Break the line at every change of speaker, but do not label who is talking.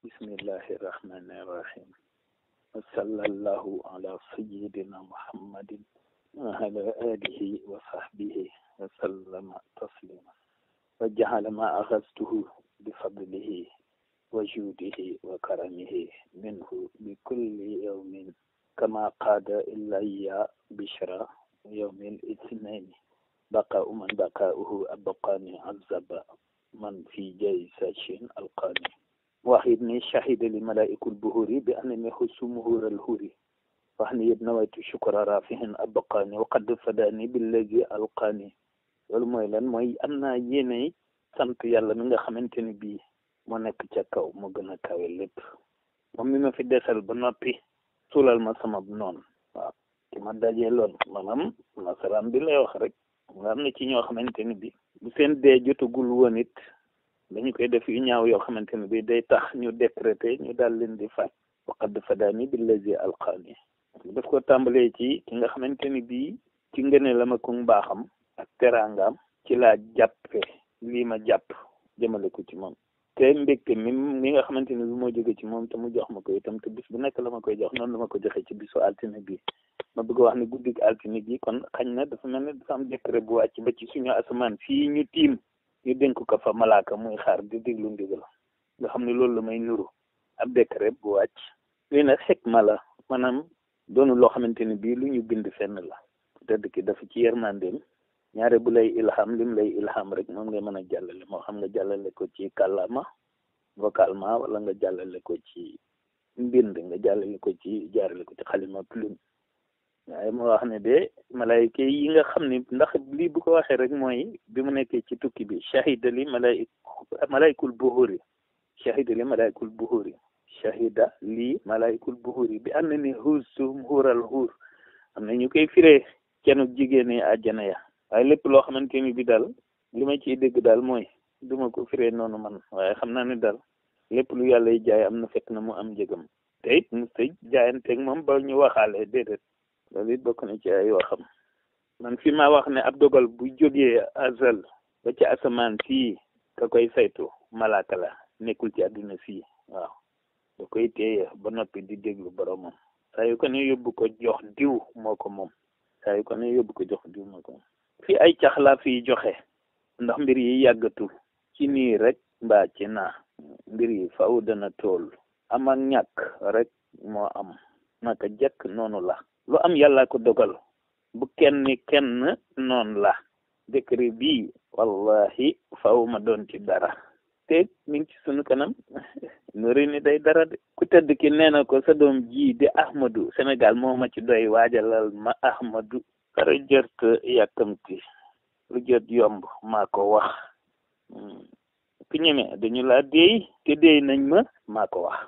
bismillahi irrahmani irrahim wa sallallahu ala sayyidina muhammadin wa ala alihi wa sahbihi wa sallama taslima wa jahala ma axastuhu bi fadlihi wa juudihi wa karamihi minhu bi kulli yawmin kama qaada ilayya bishra yawmil ithnaini baqa'u man baqa'uhu abqani azaba man fi jaysashin alqani واحد شهد لملائكة البهور بأنني حسم مهور الهوري فهني نويت شكر رافع أبقاني وقد فداني بالذي ألقاني والموي لان موي أنا يني sant yàlla mi nga xamante ni bii moo nekk ca kaw moo gën a kawe lépp moom mi ma fi desal ba noppi suulal ma sama noonu waaw ki ma dajee loon maanaam nasaraan bi lay wax rek nga am na ci ñoo xamante ni bi bu seen dee jotagul woon it dañu koy def yu ñaaw yoo xamante ne bi day tax ñu décréter ñu daal leen di faaj waqad fadaani billazi alqaani daf ko tàmbalee ci ki nga xamante ni bii ci ngëne la ma ko mbaaxam ak teraangaam ci laa jàppe lii ma jàpp jëmale ko ci moom te mbégte mi nga xamante ne bi moo jóge ci moom te mu jox ma ko itam te bis bu nekk la ma koy jox noonu la ma ko joxee ci bisu altine bi ma bëgg wax ne guddik altine gi kon xañ na dafa mel ne dafa am décret bu wàcc ba ci suñu asamaan fii ñu tiim ñu dénk ko fa malaaka muy xaar di déglu ndigal nga xam ne loolu la may nuru ab décret bu wàcc lii nag xikma la maanaam doonu loo xamante ni bii lu ñu bind fenn la tëdd ki dafa ci yërmandeem ñaare bu lay ilham lim lay ilham rek moom ngay mën a jàllale moo xam nga jàllale ko ci kàllaama vocalement wala nga jàllale ko ci mbind nga jàllale ko ci jaarale ko ci xalima plume waaye moo wax ne de malayka yi nga xam ne ndax lii bu ko waxee rek mooy bi mu nekkee ci tukki bi shahida li malaykul buhuri shahida li malaykul buhuri shahida li malaykul buhuri bi am na ni husum huural huur am na ñu koy firee cenu jigéen yi àjjana ya waaye lépp loo xamante ni bi daal li ma ciy dégg daal mooy duma ko firee noonu man waaye xam naa ne daal lépp lu yàlla yi jaay am na fekk na mu am njëgam te it mu tëj jaayanteeg moom ba ñu waxaale déedéet loolu it bokk na ci ay waxam man fi ma wax ne ab dogal bu jógee azal ba ci asamaan fii ka koy saytu malaaka la nekkul ci àdduna fii waaw da koy téye ba noppi di déglu boromam saa yu ko ne yóbbu ko jox diw moo ko moom saa yu ko ne yóbbu ko jox diw moo ko moom fii ay cax la fii joxe ndax mbir yi yàggatu ci nii rek mbaa ci naa mbir yi faaw dana tool am ak ñàkk rek moo am naka jekk noonu la lu am yàlla ko dogal bu kenn noonu la décret bii wallahi faaw ma doon ci dara te mi ngi ci sunu kanam nori ni day dara de ku tëdd ki nee na ko sa doom ji di Ahmadou Sénégal moo ma ci doy waajalal ma Ahmadou dara jërte yàkkamti lu jot yomb maa ko wax ku ñeme dañu laa déey te déey nañ ma maa ko wax